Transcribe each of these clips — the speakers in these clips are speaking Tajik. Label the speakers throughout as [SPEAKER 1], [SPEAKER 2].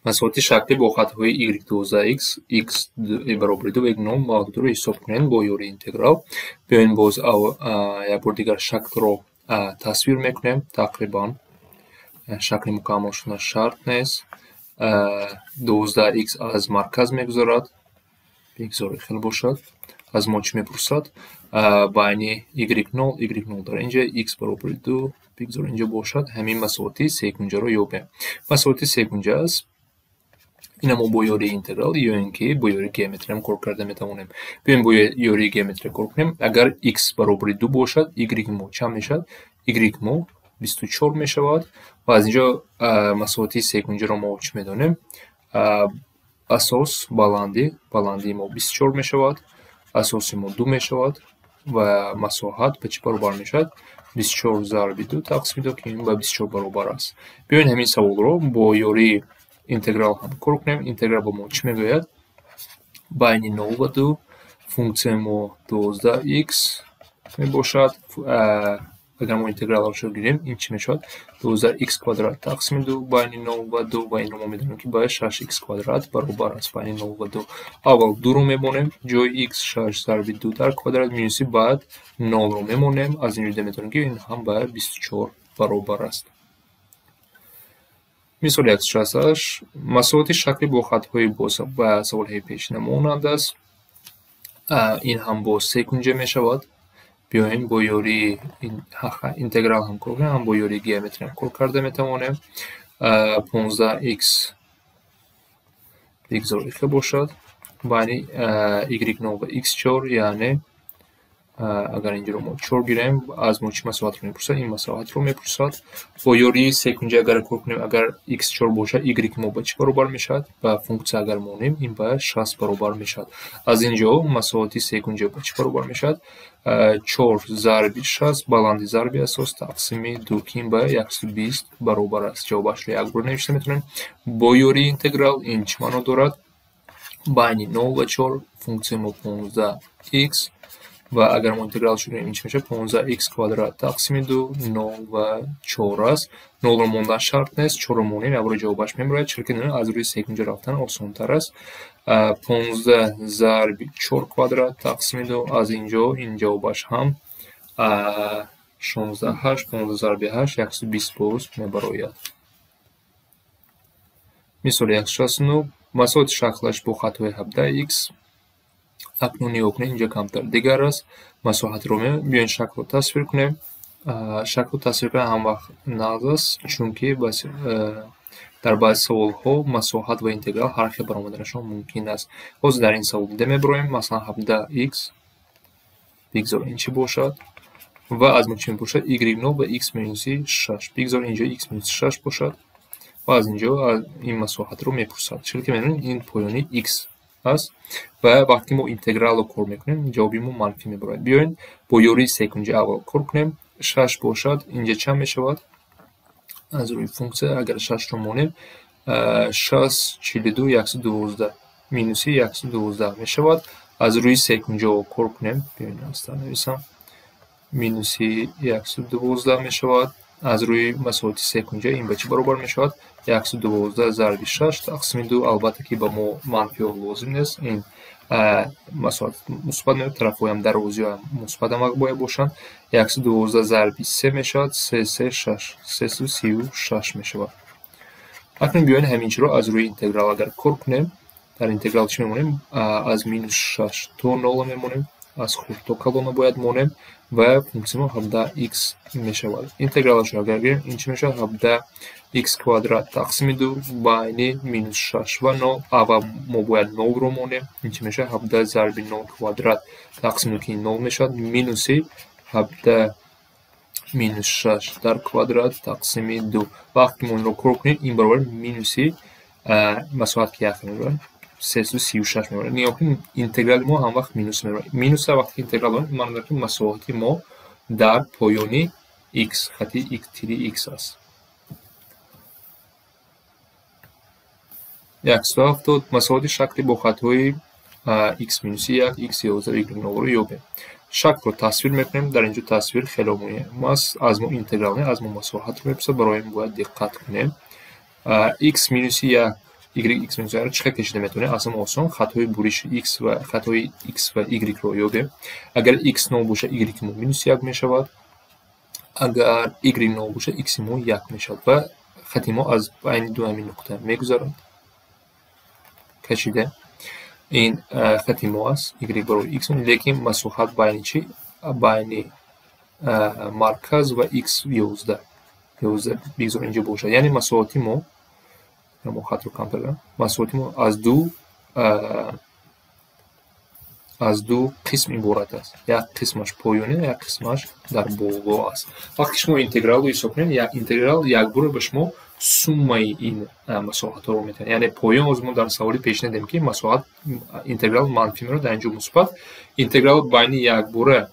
[SPEAKER 1] Масоҳати шаклӣ бо хатҳои y12x, x баробари 2 ва y0 мавҷудро ҳисоб кунед бо ёрии интеграл. Биёед боз як бор дигар шаклро тасвир мекунем. Тақрибан шакли мукаммал шудан шарт нест. 12x аз марказ мегузарад. Бигзор хел бошад. Аз мо чӣ мепурсад? Байни y0, y0 дар инҷа, x баробари 2, бигзор инҷа бошад. Ҳамин масоҳати секунҷаро ёбем. Масоҳати секунҷа аст. Ина мо бо ёрии интеграл ё ин ки бо ёрии геометрия кор карда метавонем. Биёем бо ёрии геометрия кор кунем. Агар x баробари 2 бошад, y мо чанд мешавад? Y мо 24 мешавад. Ва аз инҷо масоҳати секунҷаро мо чӣ медонем? Асос баландии мо 24 мешавад, асоси мо 2 мешавад ва масоҳат ба чӣ баробар мешавад? 24 зарби 2 тақсими 2, ки ин ба 24 баробар аст. Биёед ҳамин саволро бо ёрии интеграл ҳам кор кунем. Интеграл ба мо чӣ мегӯяд? Байни 0 ва 2 функсияи мо 12x мебошад. Агар мо интегралро гирем, ин чӣ мешавад? 12x квадрат тақсими 2 байни 0 ва 2, ва инро мо медонем, ки ба 6x квадрат баробар аст байни 0 ва 2. Аввал 2-ро мемонем, ҷои x 6 зарби 2 дар квадрат минуси баъд 0-ро мемонем. Аз ин ҷо метавонем, ки ин ҳам ба 24 баробар аст. Мисоли 168. Масоҳати шаклӣ бо хатҳои ба саволҳои пешина монанд аст. Ин ҳам бо секунҷа мешавад. Биёем бо ёрии интеграл ҳам кор кунем, ҳам бо ёрии геометрия ҳам кор карда метавонем. 15x бигзор ихе бошад. Байни y0 ва x4, яъне агар инҷоро мо 4 гирем, аз мо чӣ масоҳатро мепурсад? Ин масоҳатро мепурсад. Бо ёрии секунҷа агар кор кунем, агар x4 бошад, y мо ба чӣ баробар мешавад? Ба функсия агар монем, ин ба 60 баробар мешавад. Аз инҷо масоҳати секунҷа ба чӣ баробар мешавад? 4 зарби 60 баланди зарби асос тақсими 2, ки ин ба 120 баробар аст. Ҷавобашро як бор навишта метавонем. Бо ёрии интеграл ин чӣ маъно дорад? Байни 0 ва 4 функсияи мо 15x, ва агар мо интеграл шудем, ин чӣ мешавад? 15x квадрат тақсими 2, 0 ва 4 аст. 0-ро мондан шарт нест, 4-ро монем, як бор ҷавобаш мебарояд, чунки аз рӯи секунҷа рафтан осонтар аст. 15 зарби 4 квадрат тақсими 2, аз инҷо ин ҷавобаш ҳам 16 8, 15 зарби 8, 120 боз мебарояд. Мисоли 169. Масоҳати шаклаш бо хатҳои 17x. Акнун нигоҳ кунед, инҷо камтар дигар аст. Масоҳатро биёед шаклро тасвир кунем. Шаклро тасвир кардан ҳам вақт нағз аст, чунки дар баъзе саволҳо масоҳат ва интеграл ҳар хел баромаданашон мумкин аст. Ҳозир дар ин савол дида мебароем, масалан 17x, бигзор ин чӣ бошад, ва аз мо чӣ мепурсад? y0 ва x минуси 6. Бигзор инҷо x минуси 6 бошад ва аз инҷо ин масоҳатро мепурсад. Чунки ки медонед, ин поёни x аст ва вақте мо интегралро кор мекунем, ҷавоби мо манфӣ мебарояд. Биёед бо ёрии секунҷа аввал кор кунем. 6 бошад, инҷа чанд мешавад? Аз рӯи функсия агар 6-ро монем, 6 42 112 минуси 112 мешавад. Аз рӯи секунҷа кор кунем, биёед аста нависам. Минуси 112 мешавад. Аз рӯи масоҳати секунҷа ин ба чӣ баробар мешавад? 112 зарби 6 тақсими 2. Албатта ки ба мо манфиҳо лозим нест. Ин масоҳат мусбат меояд, тарафҳоям дарозиҳоям мусбат ҳам бояд бошанд. 112 зарби 3 мешавад, 3 3 6, 336 мешавад. Акнун биёед ҳамин чиро аз рӯи интеграл агар кор кунем, дар интеграл чӣ мемонем? Аз минус 6 то 0 мемонем, аз хурд то калона бояд монем ва функсия мо 17x мешавад. Интегралашро агар гирем, ин чӣ мешавад? 17x квадрат тақсими 2 байни минус 6 ва 0. Аввал мо бояд 0-ро монем. Ин чӣ мешавад? 17 зарби 0 квадрат тақсими 2, ки 0 мешавад, минуси 17 минус 6 дар квадрат тақсими 2. Вақте мо инро кор кунем, ин баробар минуси масоҳат ки як мебарад, 336 мебарад. Нигоҳ кунед, интеграли мо ҳам вақт минус мебарад. Минус вақте ки интеграл дорем, маъно дорад, ки масоҳати мо дар поёни x, хати x тири x аст. 170. Масоҳати шакли бо хатҳои x минуси 1, x 11 ва y 0-ро ёбем. Шаклро тасвир мекунем. Дар инҷо тасвир хеле муҳим аст. Аз мо интеграл не, аз мо масоҳатро мепурсад, барои ин бояд диққат кунем. X минуси 1, y x минус 1 чӣ хел кашида метавонем? Аз ҳама осон хатҳои буриши x ва хатҳои x ва y-ро ёбем. Агар x 0 бошад, y мо минус 1 мешавад. Агар y 0 бошад, x мо 1 мешавад ва хати мо аз байни ду ҳамин нуқта мегузарад. Кашида. Ин хати мо аст, y баробар x, лекин масоҳат байни чӣ? Байни марказ ва x 11. 11 бигзор инҷо бошад. Яъне масоҳати мо, хатро камтар кардам, масоҳати мо аз ду қисм иборат аст. Як қисмаш поёнӣ, як қисмаш дар боло аст. Вақте ки шумо интегралро ҳисоб кунед, як интеграл якбора ба шумо суммаи ин масоҳатҳоро метавонад. Яъне поён оз мо дар саволи пеш надем, ки масоҳат интеграл манфӣ меравад, дар инҷо мусбат. Интеграл байни якбора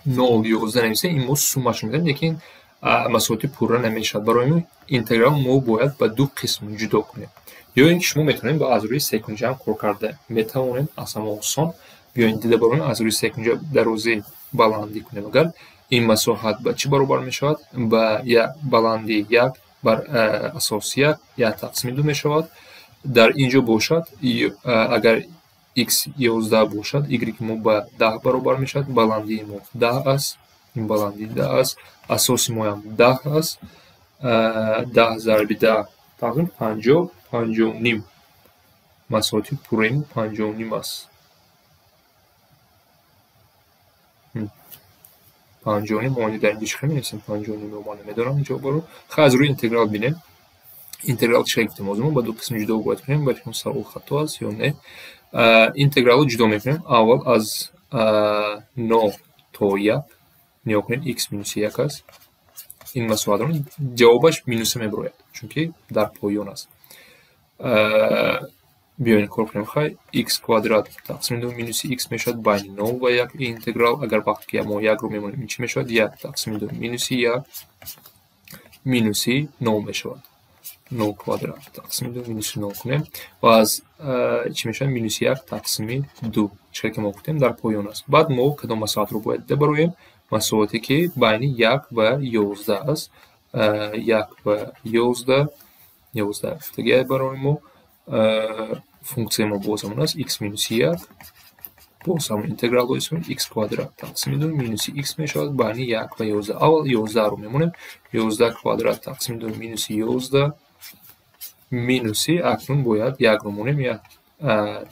[SPEAKER 1] 0 11 нависем, ин мо суммашро медиҳем, лекин масоҳати пурра намешавад. Барои ин интеграл мо бояд ба ду қисм ҷудо кунем. Ё ин ки шумо метавонед ба аз рӯи секунҷа ҳам кор карда метавонед, аз ҳама осон. Биёед дида бароем, аз рӯи секунҷа дарозӣ баландӣ кунем. Агар ин масоҳат ба чӣ баробар мешавад? Ба баландии 1 бар асоси 1, 1 тақсими 2 мешавад. Дар ин ҷо бошад, агар x 11 бошад, y мо ба 10 баробар мешавад. Баландии мо 10 аст, ин баландии 10 аст, асоси моям 10 аст. 10 зарби 10 тақсим 50, 50.5. Масоҳати пурраи мо 50.5 аст. 50.5 мо дар инҷо чӣ хел менависем? 50.5 мо намедонам ҷавобро. Хай аз рӯи интеграл бинем. Интеграл чӣ хел гуфтем? Ҳозир мо ба ду қисм ҷудо бояд кунем, ба фикрам савол хато аст ё не. Интегралро ҷудо мекунем. Аввал аз 0 то 1 нигоҳ кунед, x минус 1 аст. Ин масоҳатро ҷавобаш минуса мебарояд, чунки дар поён аст. Биёед кор кунем. Хай x квадрат тақсими 2 минуси x мешавад байни 0 ва 1 интеграл. Агар вақте ки мо 1-ро мемонем, ин чӣ мешавад? 1 тақсими 2 минуси 1 минуси 0 мешавад. 0 квадрат тақсими 2 минуси 0 кунем ва аз чӣ мешавад? Минуси 1 тақсими 2. Чӣ хел ки мо гуфтем, дар поён аст. Баъд мо кадом масоҳатро бояд дида бароем? Масоҳате ки байни 1 ва 11 аст. 1 ва 11, 11 гуфтагиай барои мо. Функсияи мо боз ҳамон аст, x минус 1, боз ҳамон интегралро ҳисоб кунем, x квадрат тақсими 2 минуси x мешавад байни 1 ва 11. Аввал 11-ро мемонем, 11 квадрат тақсими 2 минуси 11 минуси, акнун бояд 1-ро монем, 1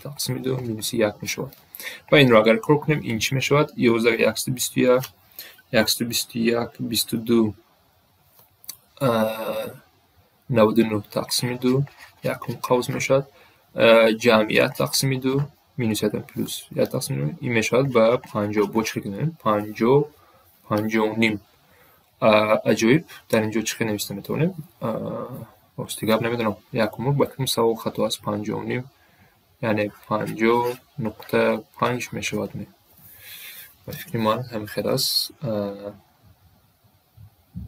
[SPEAKER 1] тақсими 2 минуси 1 мешавад. Ва инро агар кор кунем, ин чӣ мешавад? 11 121, 121, 22, 99 тақсими 2, якум қавс мешавад, ҷамъи 1 тақсими 2 минус 1 плюс 1 тақсими 2, ин мешавад ба 50. Бо чӣ хел кунем? 50, 50.5. Аҷоиб, дар инҷо чӣ хел нависта метавонем? Рости гап намедонам. Якум ба кадом савол хато аст? 50.5, яъне 50.5 мешавад. Ба фикри ман ҳамин хел аст.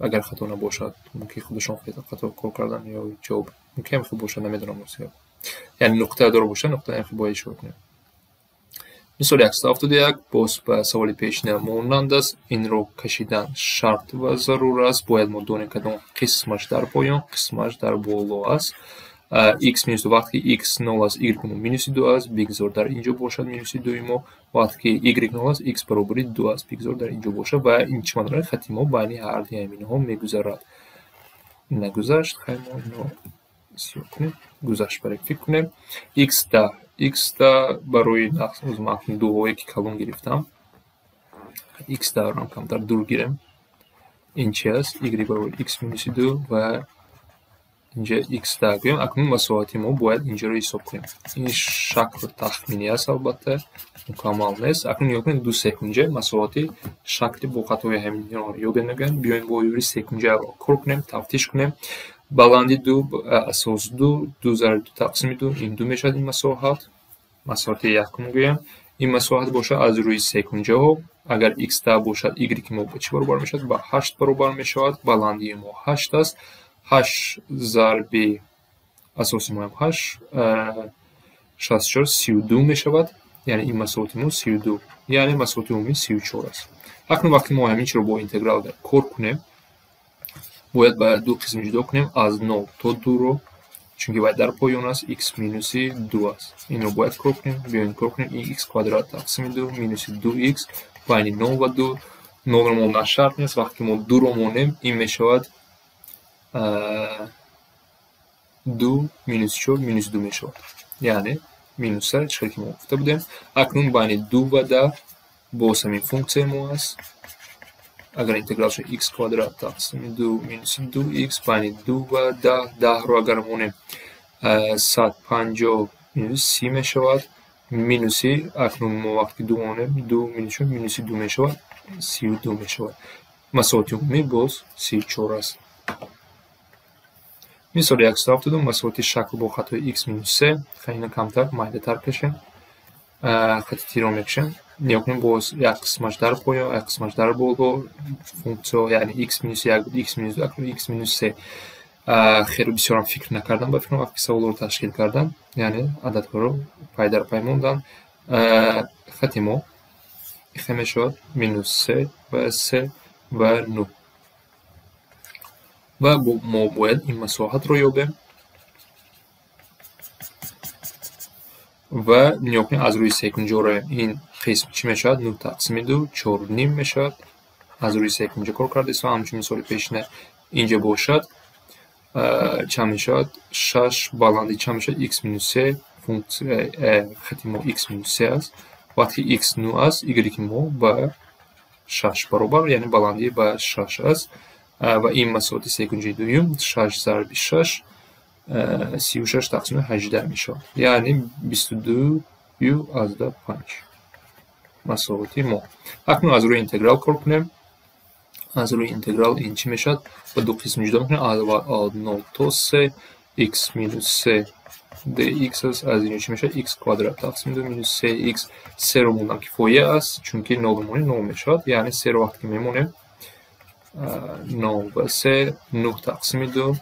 [SPEAKER 1] Агар хато набошад, мумкин худашон хато кор кардан ё ҷавоб мумкин ҳам хел бошад, намедонам рости гап. Яъне нуқта дора бошад, нуқта ҳам хел бояд ишора кунем. Мисоли 171 боз ба саволи пешина монанд аст. Инро кашидан шарт ва зарур аст. Бояд мо донем кадом қисмаш дар поён, қисмаш дар боло аст. X минус 2, вақте ки x 0 аст, y мо минуси 2 аст, бигзор дар инҷо бошад минуси 2 мо. Вақте ки y 0 аст, x баробари 2 аст, бигзор дар инҷо бошад. Ва ин чӣ маъно дорад? Хати мо байни ҳар дуи ҳаминҳо мегузарад. Нагузашт, хай мо инро сиёҳ кунем. Гузашт, барои фикр кунем. X 10, x 10 барои нақс, ман акнун дуҳое ки калон гирифтам, x 10-ро ҳам камтар дур гирем. Ин чи аст? Y баробари x минуси 2 ва инҷа x 10 гӯем. Акнун масоҳати мо бояд инҷоро ҳисоб кунем. Ин шакл тахминӣ аст, албатта мукаммал нест. Акнун нигоҳ кунед, ду секунҷа масоҳати шакли бо хатои ҳаминро ёбем мегӯянд. Биёем бо ёри секунҷаро кор кунем, тафтиш кунем. Баланди 2, асос 2, 2 зарби 2 тақсими 2, ин 2 мешавад ин масоҳат. Масоҳати якум гӯем. Ин масоҳат бошад аз рӯи секунҷаҳо. Агар x 10 бошад, y мо ба чӣ баробар мешавад? Ба 8 баробар мешавад. Баландии мо 8 аст. 8 зарби асоси моям 8, 64, 32 мешавад. Яъне ин масоҳати мо 32. Яъне масоҳати умумӣ 34 аст. Акнун вақте мо ҳамин чиро бо интеграл кор кунем, бояд ба ду қисм ҷудо кунем. Аз 0 то 2-ро Чунки вай дар поён аст, x минуси 2 аст. Инро бояд кор кунем. Биёем кор кунем. X квадрат тақсими 2 минуси 2x байни 0 ва 2. 0-ро мондан шарт нест. Вақте ки мо 2-ро монем, ин мешавад 2 минус 4 минус 2 мешавад. Яъне минуса, чӣ ки мо гуфта будем. Акнун байни 2 ва 10 боз ҳамин функсияи мо аст. Агар интеграл шавад x квадрат тақсими 2 минуси 2x байни 2 ва 10, 10-ро агар монем 150 минус 30 мешавад. Минуси, акнун мо вақте ки 2 монем, 2 минус 4 минуси 2 мешавад, 32 мешавад. Масоҳати умумӣ боз 34 аст. Мисоли 172 масоҳати шакл бо хатои x минус 3. Хеле камтар, майдатар кашем. Хати тиро мекашем. Нигоҳ кунем, боз як қисмаш дар поён, як қисмаш дар боло. Функсия, яъне x минус 1 буд, x минус 2, акнун x минус 3. Хеле бисёрам фикр накардам ба фикрам вақте саволро ташкил кардам, яъне ададҳоро пай дар пай мондан. Хати мо ихе мешавад минус 3 ва 3 ва 9. Ва мо бояд ин масоҳатро ёбем. Ва нигоҳ кунем, аз рӯи секунҷо равем. Ин қисм чӣ мешавад? 9 тақсими 2, 4,5 мешавад. Аз рӯи секунҷо кор кардем, ҳамчун мисоли пешина инҷа бошад. Чанд мешавад? 6 баландӣ чанд мешавад? X минус 3 функсия, хати мо x минус 3 аст. Вақте x 9 аст, y мо ба 6 баробар, яъне баландӣ ба 6 аст. Ва ин масоҳати секунҷаи дуюм 6 зарби 6 36 тақсими 18 мешавад. Яъне 22,5 масоҳати мо. Акнун аз рӯи интеграл кор кунем. Аз рӯи интеграл ин чӣ мешавад? Ба ду қисм ҷудо мекунем. Аз 0 то 3 x минус 3 dx аст. Аз инҷо чӣ мешавад? X квадрат тақсими 2 минус 3x. 3-ро мондан кифоя аст, чунки 0 монем 0 мешавад. Яъне 3-ро вақте ки мемонем 0 ва 3, 9 тақсими 2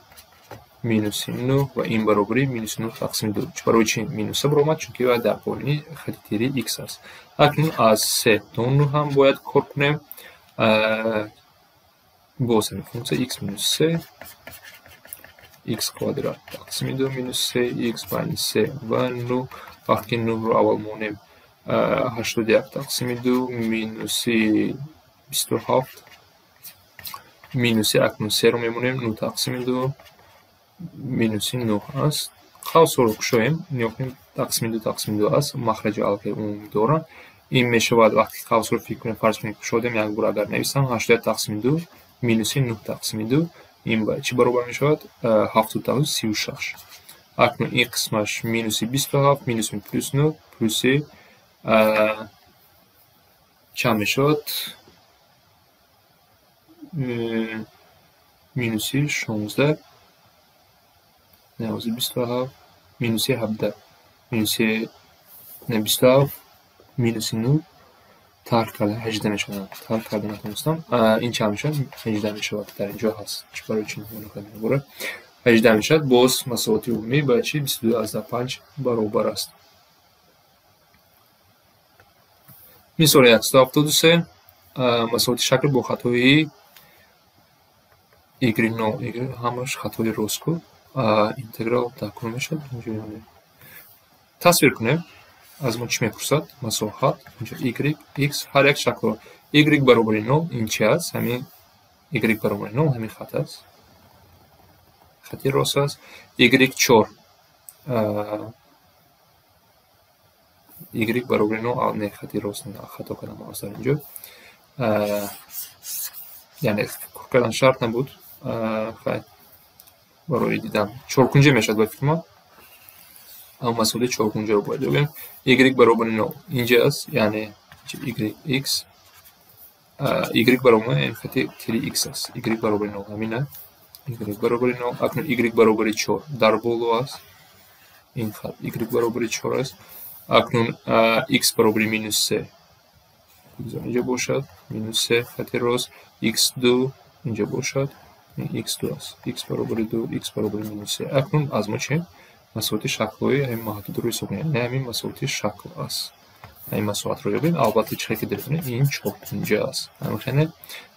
[SPEAKER 1] минуси 9 ва ин баробари минуси 9 тақсими 2. Барои чӣ минуса баромад? Чунки вай дар поёни хати тири x аст. Акнун аз 3 то 9 ҳам бояд кор кунем. Боз ҳамин функсия x минус 3 x квадрат тақсими 2 минус 3x байни 3 ва 9. Вақте ки 9-ро аввал монем 81 тақсими 2 минуси 27 минуси, акнун 3-ро мемонем 9 тақсими 2 минуси 9 аст. Қавсҳоро кушоем, нигоҳ кунем, тақсими 2 тақсими 2 аст, махраҷи алқаи умумӣ дорад. Ин мешавад вақте ки қавсҳоро фикр кунем, фарз кунем кушодем, як бор агар нависам 81 тақсими 2 минуси 9 тақсими 2, ин ба чӣ баробар мешавад? 7 тақсими 36. Акнун ин қисмаш минуси 27 минуси плюс 9 плюси чанд мешавад? Минуси 16, не, 27 минуси 17 минуси 27 минуси 9 тарк карда 18 мешавад. Тарк карда натавонистам. Ин чанд мешавад? 18 мешавад. Дар инҷо ҳаст. Барои чӣ набора? 18 мешавад. Боз масоҳати умумӣ ба чӣ? 22,5 баробар аст. Мисоли 173 масоҳати шакл бо хатои y0, y ҳамаш хатои рост ку. Интеграл такрор мешавад. Тасвир кунем. Аз мо чӣ мепурсад? Масоҳат. Инҷо y, x, ҳар як шаклро. Y баробари 0 ин чи аст? Ҳамин y баробари 0 ҳамин хат аст. Хати рост аст. Y 4. Y баробари 0, не, хати рост не, хато кардам аз дар инҷо. Яъне кор кардан шарт набуд. Хай, барои дидан чоркунҷа мешавад ба фикр ма. Аммо масоҳати чоркунҷаро бояд ёбем. Y баробари 0 инҷа аст, яъне y x y баробари ин хати тири x аст. Y баробари 0 ҳамина. Y баробари 0. Акнун y баробари 4 дар боло аст. Ин хат y баробари 4 аст. Акнун x баробари минус 3 инҷа бошад, минус 3 хати рост, x2 инҷа бошад, x2 аст. X баробари 2, x баробари минус 3. Акнун аз мо чӣ? Масоҳати шаклҳои ҳамин маҳдудро ҳисоб кунем. Яъне ҳамин масоҳати шакл аст. Ҳамин масоҳатро ёбем. Албатта чӣ ки дидем, ин чоркунҷа аст. Ҳамин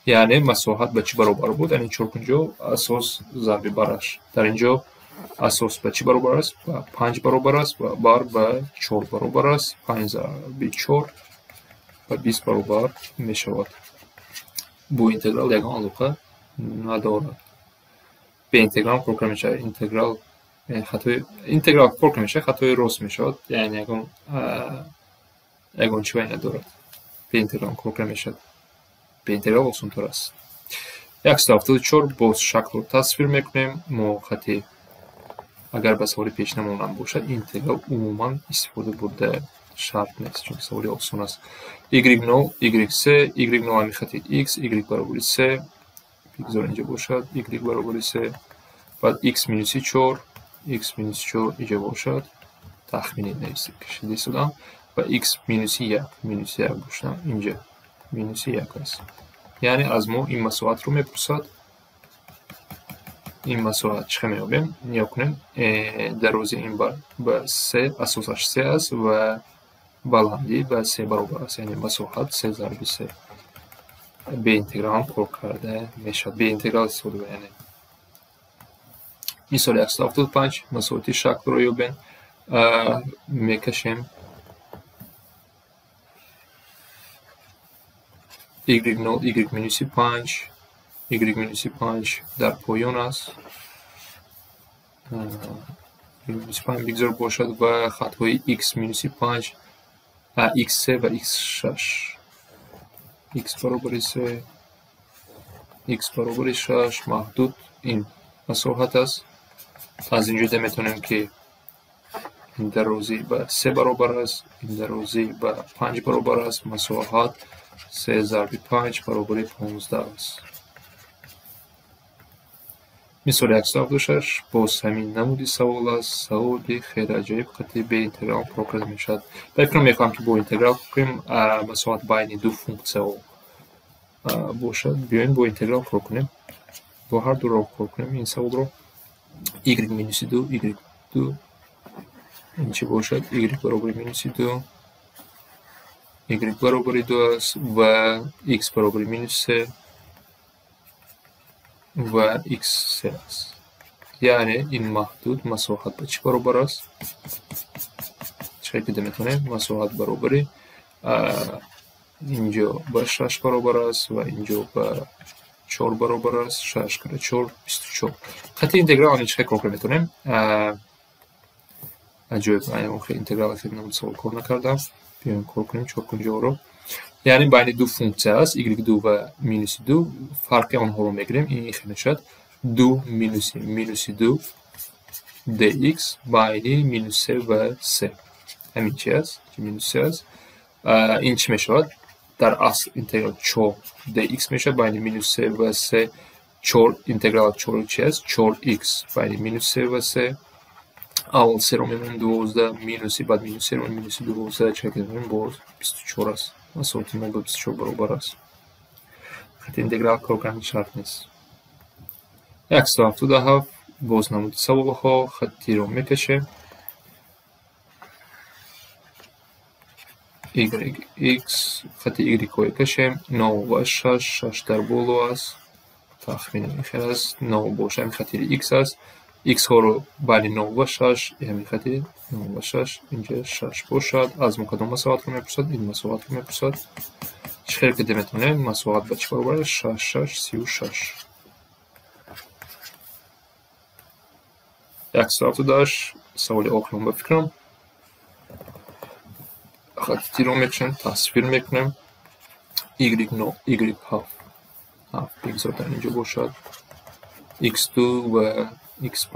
[SPEAKER 1] яъне масоҳат ба чӣ баробар буд? Яъне чоркунҷо асос зарби бараш. Дар инҷо Асос ба чӣ баробар аст? Ба 5 баробар аст ва бар ба 4 баробар аст. 5 зарби 4 ба 20 баробар мешавад. Бо интеграл ягон алоқа надорад. Бе интеграл кор карда мешавад. Интеграл хатои интеграл кор карда мешавад, хатои рост мешавад, яъне ягон чӣ вай надорад. Бе интеграл кор карда мешавад. Бе интеграл осонтар аст. 174 боз шаклро тасвир мекунем. Мо хати агар ба саволи пешина монанд бошад, интеграл умуман истифода бурда шарт нест, чунки саволи осон аст. y0, y3, y0 ҳами хати x, y баробари 3, бигзор инҷо бошад, y баробари 3, баъд x минуси 4, x минуси 4 инҷо бошад, тахмини нависта кашида истодам, ва x минуси 1, минуси 1 бошад, инҷо минуси 1 аст. Яъне аз мо ин масоҳатро мепурсад. Ин масоҳат чӣ хел меёбем? Нигоҳ кунем, дарози ин ба 3, асосаш 3 аст ва баландӣ ба 3 баробар аст, яъне масоҳат 3 зарби 3. Бе интеграл ҳам кор карда мешавад. Бе интеграл истифода барем. Яъне мисоли 175 масоҳати шаклро ёбем. Мекашем y0, y минуси 5, y минуси 5 дар поён аст. Y минуси 5 бигзор бошад ва хатҳои x минуси 5, x3 ва x6. X баробари 3, x баробари 6 маҳдуд ин масоҳат аст. Аз ин ҷо метавонем ки ин дарозӣ ба 3 баробар аст, ин дарозӣ ба 5 баробар аст, масоҳат 3 зарби 5 баробари 15 аст. Мисоли 176 боз ҳамин намуди савол аст. Саволи хеле аҷоиб, хати бе интеграл кор карда мешавад. Ба фикрам мехоҳам ки бо интеграл кор кунем, масоҳат байни ду функсияҳо бошад. Биёем бо интеграл кор кунем. Бо ҳар ду роҳ кор кунем ин саволро. Y минуси 2, y 2 ин чӣ бошад? Y баробари минуси 2, y баробари 2 аст ва x баробари минус 3 ва x 3 аст. Яъне ин маҳдуд масоҳат ба чӣ баробар аст? Чӣ хел метавонем? Масоҳат баробари инҷо ба 6 баробар аст ва инҷо ба 4 баробар аст. 6 кара 4 24. Хати интеграл ҳамин чӣ хел кор карда метавонем? Аҷоиб, ман интеграл хеле намуд савол кор накардам. Биёем кор кунем чоркунҷаҳоро. Яъне байни ду функсия аст, y2 ва минуси 2, фарқи онҳоро мегирем. Ин хел мешавад 2 минуси минуси 2 dx байни минус 3 ва 3. Ҳамин чи аст? Минус 3 аст. Ин чӣ мешавад? Дар асл интеграл 4 dx мешавад байни минус 3 ва 3. 4 интеграл 4 чи аст? 4x байни минус 3 ва 3. Аввал 3-ро мемонем 12, минуси баъд минус 3-ро минуси 12, чӣ мекунем? Боз 24 аст. Масоҳати мо ба 24 баробар аст. Хати интеграл кор кардан шарт нест. 177 боз намуди саволҳо, хатиро мекашем. Y, x, хати y-ҳо кашем. 9 ва 6, 6 дар боло аст. Тахминан хел аст. 9 бошад, ҳамин хати x аст. X-ҳоро байни 9 ва 6, ҳамин хати 9 ва 6, инҷо 6 бошад. Аз мо кадом масоҳатро мепурсад? Ин масоҳатро мепурсад. Чӣ хел ки метавонем? Масоҳат ба чӣ баробар аст? 6, 6, 36. 178 саволи охирон ба фикрам. Хати тиро мекашем, тасвир мекунем. Y0, Y7, 7 бигзор дар инҷо бошад. X2 ва x5,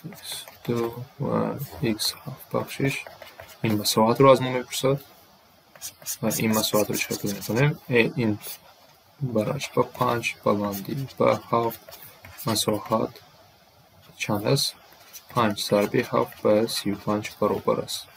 [SPEAKER 1] x2 ва x7 бахшиш. Ин масоҳатро аз мо мепурсад ва ин масоҳатро чӣ хел метавонем? Ин бараш ба 5, баландӣ ба 7, масоҳат чанд аст? 5 зарби 7 ба 35 баробар аст.